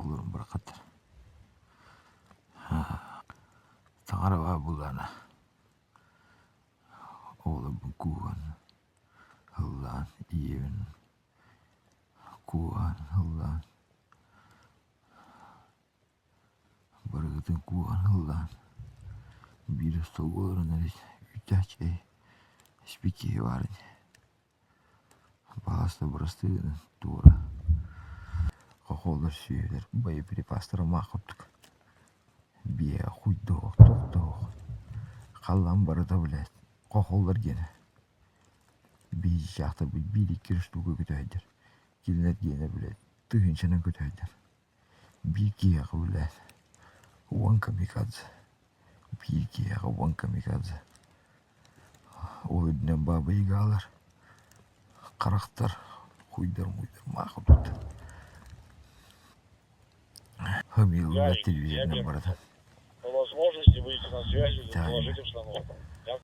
Оҕолорум барахаттар. Таҥара баа буллаҕына оҕолорбун кууһан, ыллаан, ийэбин кууһан, ыллаан, барыгытын кууһан, ыллаан биир остуолга олорон эрэ үүттээх чэй испит киһи баар ини. Баҕаста бырастыы гынан туора хохуоллар сүөһүлэр боеприпастара маах курдук биэ хуйдуох тохтоох халлаан барыта блядь хохуоллар гиэнэ биһиги биир-икки штука көтөһөйдөр кинилэр гиэнэ блядь тыһыынчанан көтөһөйдөр Биир киһиэхэ үлэлээн уон камикадзе, биир киһиэхэ уон камикадзе. Ол үрдүнэн баабыйыгаалар, харахтар, хуйдар-муйдар маах курдуктар. Хомилла телевизорынан барыта. По возможности выйти на связь и Таайна. доложить обстановку.